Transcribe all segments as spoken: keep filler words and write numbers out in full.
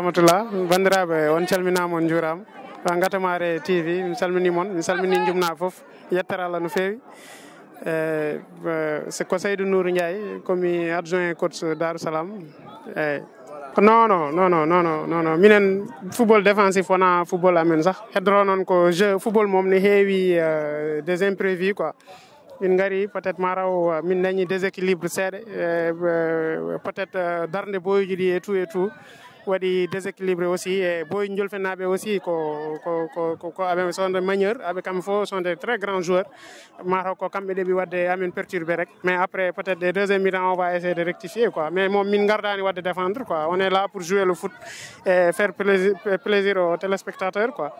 Rahmatullah, banndiraaɓe, on calminaama, on njuuraama. Wa Ngatamaare T V, mi salminii mon, mi salminii Njumnaaɓe fof. Yettere Allah no feewi. Eh, eh, se ko Seydou Nourou Ndiaye, ko mi adjoint coach Darou Salam. Eh, non, non, non, non, non, non, non. Minen football défensif wona football amen sax. Heddoro noon ko jeu football moom ne heewi, euh, des imprévus quoi. Min ngari peut-être mataw, euh, min dañi déséquilibre seeɗa, euh, euh, peut-être, euh, darnde boyuji ɗi et tout et tout. Waɗi déséquilibré aussi, e boy jolfenaaɓe aussi ko, ko, ko, ko, ko aɓe sont de manieur, aɓe kamɓe fof sont des très grands joueurs. Mataw ko kamɓe ɗeɓi waɗde amen perturbé rek. Mais après peut-être des deuxième mi-temps, on va essayer de rectifier quoi. Mais moom min ngardani waɗde défendre quoi. On est là pour jouer le foot et faire plaisir, plaisir aux téléspectateurs quoi.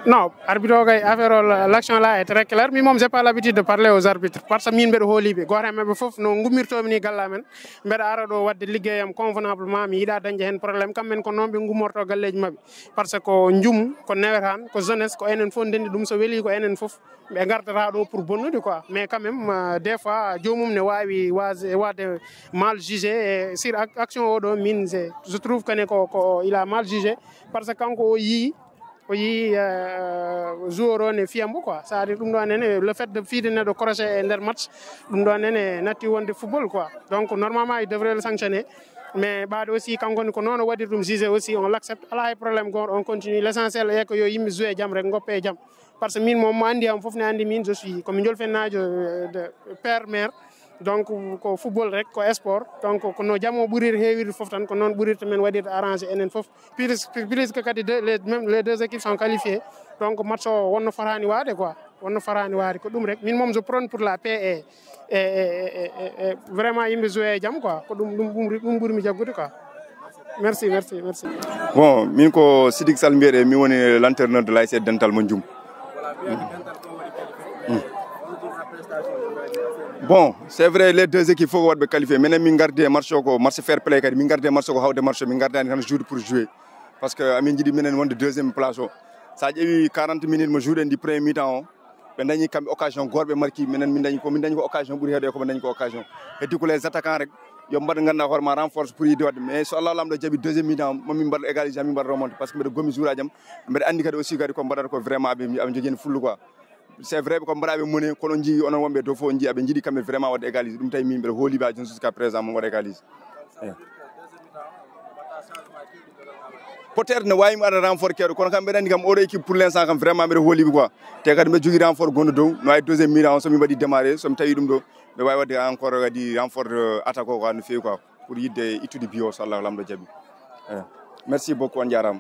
Non, arbitre o kay affaire o, l'action là est très claire. Min moom j'ai pas l'habitude de parler aux arbitres. Parce que min mbeɗo hooliɓe. Goto e maɓɓe fof no gummirtomi ni galle amen. Mbeɗa ara ɗo waɗde liggeyam convenablement, mi yiɗa dañde heen problème. Kamɓe ko noon ɓe ngummorto galleeji maɓɓe. Parce que ko njum, ko newetaan, ko jeunesse, ko enen fof ndenndi ɗum, so weli ko enen fof. Ɓe ngartata ɗo pour bonnude quoi. Mais quand même, euh, des fois, joomum ne waawi waas-, waɗde mal jugé. Et sur ac-, action o ɗo, min, je, je trouve que ne ko, ko, il a mal jugé. Parce que kanko o yii, o yii, euh, joueur o ne fiya mbo quoi. C'est-à-dire ɗum ɗo nene, le fait de fiide neɗɗo crochet e nder match, ɗum ɗo nene natti wonde football quoi. Donc normalement, il devrait le sanctionner. Mais ɓaade aussi, kanko ne ko noon o waɗiri ɗum jugé aussi, on l'accepte. Alaa hay problème, goto, on continue. L'essentiel est que yo yimɓe joué jam rek, ngoppe e jam. Parce que min moom, mo anndi am fof ne anndi min, je suis, ko mi jolfennaajo, euh, de père mère. Donc ko football rek, ko sport. Donc ko no jam o ɓuriri heewirde fof tan, ko noon ɓurirta men waɗirde arrangé enen fof. Plus, plus que kadi de, les, même les deux équipes sont qualifiées. Donc match o wonno fotaani waade quoi. Wonno fotaani waade. Ko ɗum rek. Min moom, je prône pour la paix et, et, et, et, et vraiment yimɓe joué e jam quoi. Ko ɗum, ɗum, ɗum, ɗum ɓurmi jaggude quoi. Merci, merci, merci. Bon, min ko Sidik Sall mbiyetee, mi woni l'entraîneur de l'A S C Dental mo Njum. Mm. Bon, c'est vrai, les deux équipes fof ko waɗɓe qualifié. Minen min ngardi e match o ko match fair play kadi. Min ngardi e match o ko hawde match o. Min ngardani tan jouer pour jouer. Parce que amin njiɗi minen wonde deuxième place o. Sa ƴeewi quarante minutes mo jouer ndi premier mi-temps o, ɓe dañi kamɓe occasion goto ɓe marki. Minen min dañi ko, min dañi ko occasion ɓuri heewde ko ɓe dañi ko occasion. Heddi ko les attaquants rek, yo mbaɗ ngannduɗaa hoore ma renforce pour yiɗde waɗde. Mais so Allah Laamɗo jaɓi deuxième mi-temps o, mamin mbaɗ égalisé, mamin mbaɗ remonté. Parce que mbeɗa goomi joueur aji am. Mbeɗa anndi kadi aussi kadi ko mbaɗata ko vraiment aɓe, aɓe njogii heen fulla quoi. C'est vrai ko mbaɗa ɓe mone, kono on njii onon wonɓe dow fof on njii aɓe njiɗi kamɓe vraiment waɗde égalisé. Ɗum tawi min mbeɗa hooliɓe jusqu'à présent mo waɗa égalisé. Eeyi. Peut-être ne waawi mi ara renfort keewɗo, kono kam mbeɗa anndi kam oɗo équipe pour l'instant kam vraiment mbeɗa hooliɓe quoi. Te kadi mbeɗa jogii renfort gonɗo dow, no waawi deuxième mi-temps o, so mi mbaɗi démarré, so mi tawi ɗum ɗo, mbeɗa waawi waɗde encore kadi renfort, euh, attaque o quoi, no feewi quoi, pour yiɗde ittude but o so Allah Laamɗo jaɓi. Eeyi. Merci beaucoup, on njaaraama.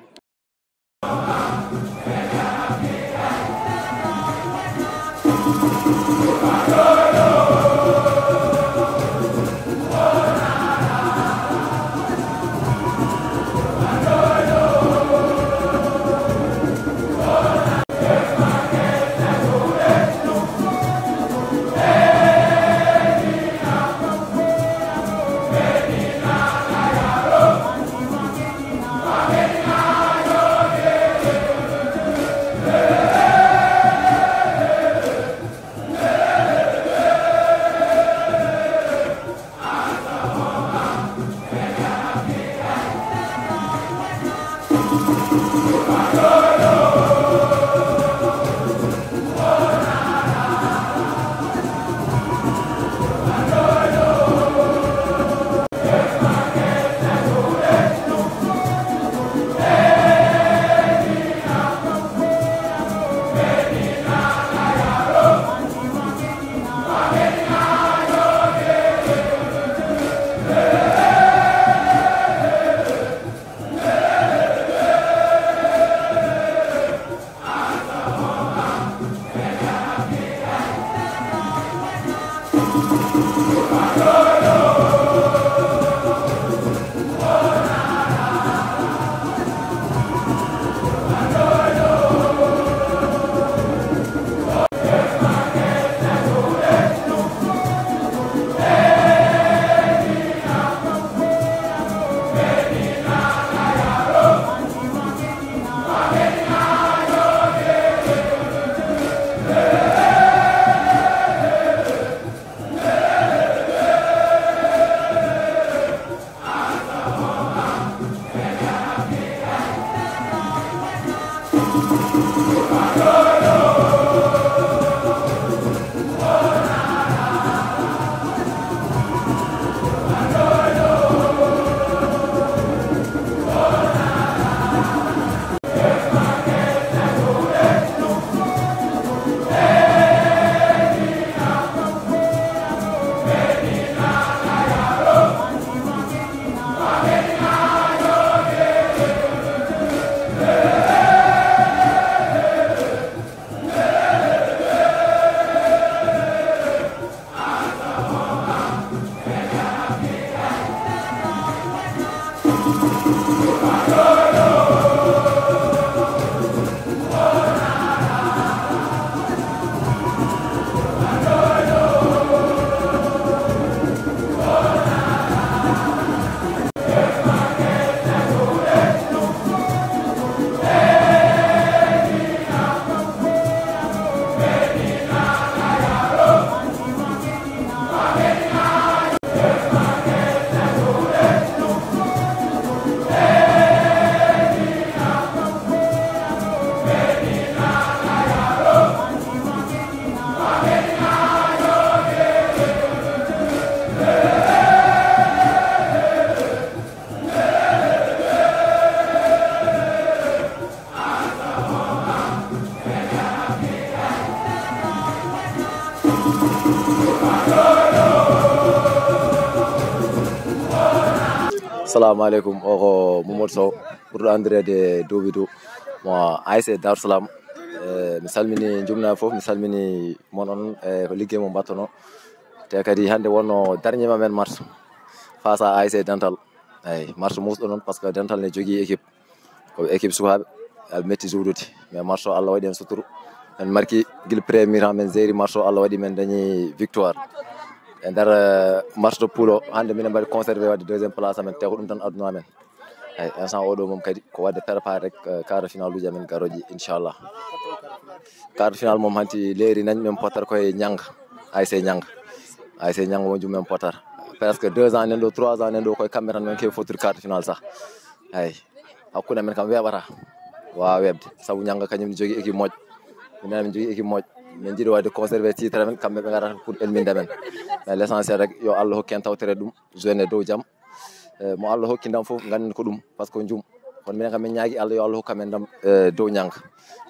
Salamu aleykum, o ko Mamadou Sow, ɓurɗo anndireede Dobido, mo A S C Darou Salam. Eh, mi salmini jumnaaɓe fof, mi salmini mon on, e ko liggey mo mbattono. Te kadi hannde wonno dernier ma men match face à A S C Dental. Eyi, match muusɗo noon, par ce que Dental ne jogii équipe. Ko équipe sukaaɓe, aɓe metti juwdude. Mais match o, Allah waɗi en suturu. En marki gila premier mi-temps, men jeeri match o, Allah waɗi men dañi victoire. E nder, eh, match de poule o, hannde minen mbaɗi conservé waɗde deuxième place amen, te ko ɗum tan aduna amen. Eyi, instant oɗo moom kadi ko waɗde préparé rek, eh, quart de finale uji amen garooji, inchallah. Quart de finale moom hanti leeri nañ, min pottat koye Ñanga, A S C Ñanga. A S C Ñanga won jum min pottat. Presque deux ans nen ɗo, trois ans nen ɗo, koye kamɓe tan min keewi fottude quart de finale sax. Eyi. Hakkunde amen kam weeɓata. Waawa weeɓde. Sabu Ñanga kañum ne jogii équipe moƴƴo. Minen amin jogii équipe moƴƴo. Min njiɗi waɗde conservé titre amen, kamɓe ɓe ngarata pour elminde men. Mais l'essentiel rek, yo Allah hokku en tawtere ɗum, joine e dow jam. Eh, mo Allah hokki ndam fof, ngannden ko ɗum, par ce que ko jum. Kono minen kam min ñaagi Allah, yo Allah hokku amen ndam, eh, dow Ñanga.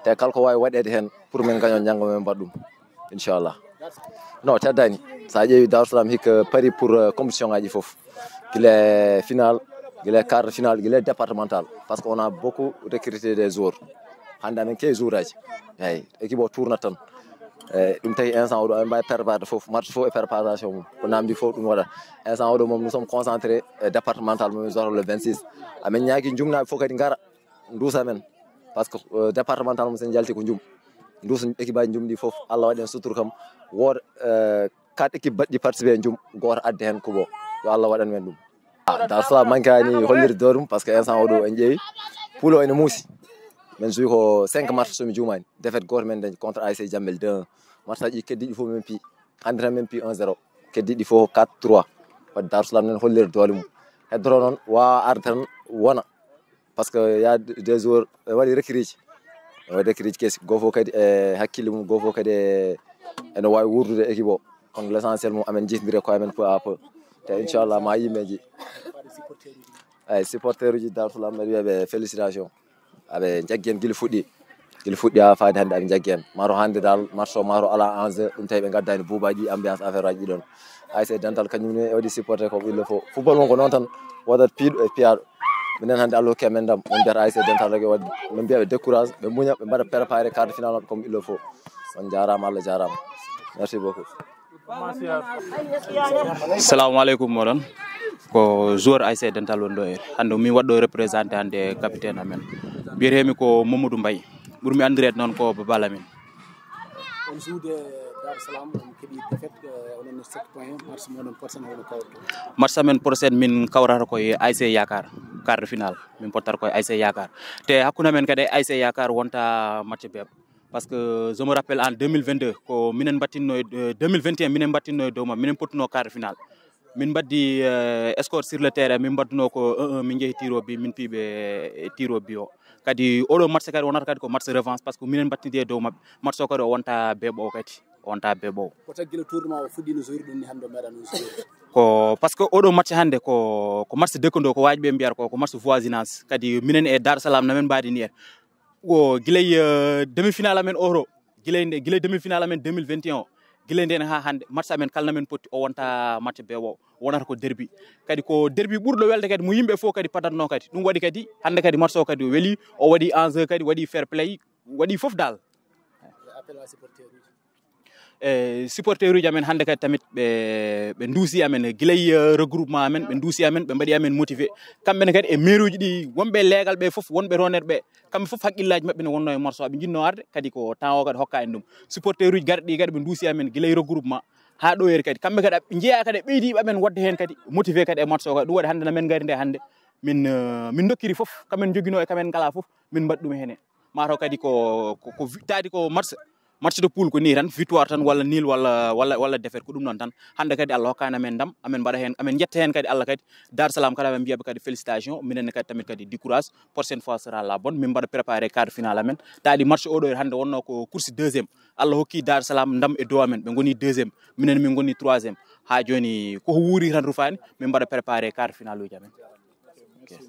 Te kala ko waawi waɗeede heen pour min ngaño Ñanga, min mbaɗa ɗum. Inchallah. Non, teddani. So a ƴeewi Darou Salam hikka pari pour, euh, compétition ngaji fof. Gila final, gila quart de final, gila départemental. Par ce que on a beaucoup recruté des joueurs. Hannde amen keewi joueur aji. Eyi, équipe o tourna tan. Eyi, ɗum tawi instant oɗo amin mbawi préparé fof, match fof e préparation mum. Ko namdi fof ɗum waɗa. Instant oɗo moom, nous sommes concentrés e départemental mo min jogata le vingt-six. Amin ñaagi jumnaɓe fof kadi ngara. Nduusa men, par ce que, euh, départemental mo sen jalti ko jum. Nduusa équipe aji jum ɗi fof, Allah waɗi en sutur kam. Wooda, euh, quatre équipe baɗɗi participé e jum, gooto adde heen kuɓo. Yo Allah waɗan men ɗum. Ah, Darou Salam manque ani hollirde dow ɗum, par ce que instant oɗo en ƴeewi. Poule o ene muusi. Men joué ko cinq match, so mi juumani. Défaite gooto men dañi contre A S C Diambel deux un. Match aji keddiɗi fof men pi. Hannde tan men pi un zéro. Keddiɗi fof quatre trois. Wadde Darou Salam nen hollirde doole mum. Heddoto noon waawa arde tan wona. Par ce que y a des joueurs, ɓe waɗi recruteji. Ɓe waɗi recruteji kesi. Goo fof kadi e hakkille mum, goo fof kadi e, ene waawi wuurdude équipe o. Kono l'essentiel mum, amen njihdiri e koye amen peu à peu. Te inchallah, ma yimɓe nji. Eyi, supporter uji Darou Salam, mbeɗa wiya ɓe félicitation. Aɓe njaggi en gila fuɗɗi. Gila fuɗɗi haa faade hannde aɓe njaggi en. Maro hannde dal, match o maro ala enjeu, ɗum tawi ɓe ngaddani buubaji, ambiance, affaire aji ɗon. A S C Dental kañum ne waɗi supporter ko il le faut. Football won ko noon tan, wodat piiɗo e piyaaɗo. Minen hannde Allah hokki amen ndam, min mbiyata A S C Dental rek e waɗde. Min mbiya ɓe décourage, ɓe muña, ɓe mbaɗa préparé quart de finale maɓɓe comme il le faut. On jaaraama, Allah jaaraama. Merci beaucoup. Salamu aleykum moɗon. Ko joueur A S C Dental woni ɗo e hannde, min waɗɗo représenté hannde capitaine amen. Mbiyetemi ko Mamadou Mbaye. Ɓurmi anndireede noon ko Baba Lamine. On joude Dar Salam, on keɓi défaite, euh, onon sept points, match moɗon prochain hono kawrto? Match amen prochain min kawrata koye A S C Yakar, quart de finale. Min pottata koye A S C Yakar. Te hakkunde amen kadi A S C Yakar wonta match beeɓ. Par ce que je me rappelle en deux mille vingt-deux, ko minen mbattinno e, euh, deux mille vingt et un, minen mbattinno e dow maɓɓe, minen pottuno quart de finale. Min mbaddi, euh, score sur le terrain, min mbadduno ko un un, min jeehi tir au but, min piiɓe e tir au but o. Kadi oɗo match kadi wonata kadi ko match revanche, par ce que minen mbattidi e dow maɓɓe. Match o kadi o wonta beeɓo o kadi, o wonta beeɓo o. Ko tagi gila tournoi o fuɗɗino jouer ɗum ni hannde o meeɗa noon jouer? Ko par ce que oɗo match hannde ko, ko match dëkkandoo, ko waajɓe mbiyata ko, ko match voisinage. Kadi minen e Dar Salam na min mbaadi ni en. Ko gilay, eh, demi-finale amen oto, gilay nde, gilay demi-finale amen deux mille vingt et un o, gilay nden ha hannde, match amen kala na min potti, o wonta match beeɓo, o wonata ko derby. Kadi ko derby ɓurɗo welde kadi mo yimɓe fof kadi padatno kadi. Ɗum waɗi kadi hannde kadi match o kadi o weli, o waɗi enjeu kadi, waɗi fair play, waɗi fof dal. Appel à supporter uji. E supporter uji amen hannde kadi tamit ɓe, ɓe nduusi amen, gilay, eh, regroupement amen, ɓe nduusi amen, ɓe mbaɗi amen motivé. Kamɓe ne kadi e maire uji ɗi, wonɓe leegal ɓe fof, wonɓe roner ɓe, kamɓe fof haqqillaji maɓɓe ne wonno e match o, ɓe jinno arde, kadi ko temps o kadi hokka en ɗum. Supporter uji garɗi kadi ɓe nduusi amen gilay regroupement ha ɗo yeeri kadi. Kamɓe kadi ɓe jeeya kadi e ɓeydiɓe amen wadde hen kadi motivé kadi e match o kadi. Ɗum waɗi hannde na men ngari nde hannde. Min, eh, min dokkiri fof, kamen jogino e kamen ngala fof, min mbaɗi ɗum hene. Mataw kadi ko, ko, ko vi-, taadi ko match, match de poule ko ni tan, victoire tan walla nul walla, walla, walla défaite, ko ɗum noon tan. Hannde kadi Allah hokkani amen ndam, amen mbaɗa heen, amen njetta heen kadi Allah kadi. Dar Salam kadi amen mbiyaɓe kadi félicitation, minen kadi tamit kadi du courage, prochaine fois sera la bonne, min mbaɗa préparé quart de finale amen. Taadi match oɗo hannde wonno ko course deuxième. Allah hokki Dar Salam ndam e dow amen, ɓe ngoni deuxième, minen min ngoni troisième. Ha joni koko wuuri tan rufaani, min mbaɗa préparé quart de finale uji amen. Ok.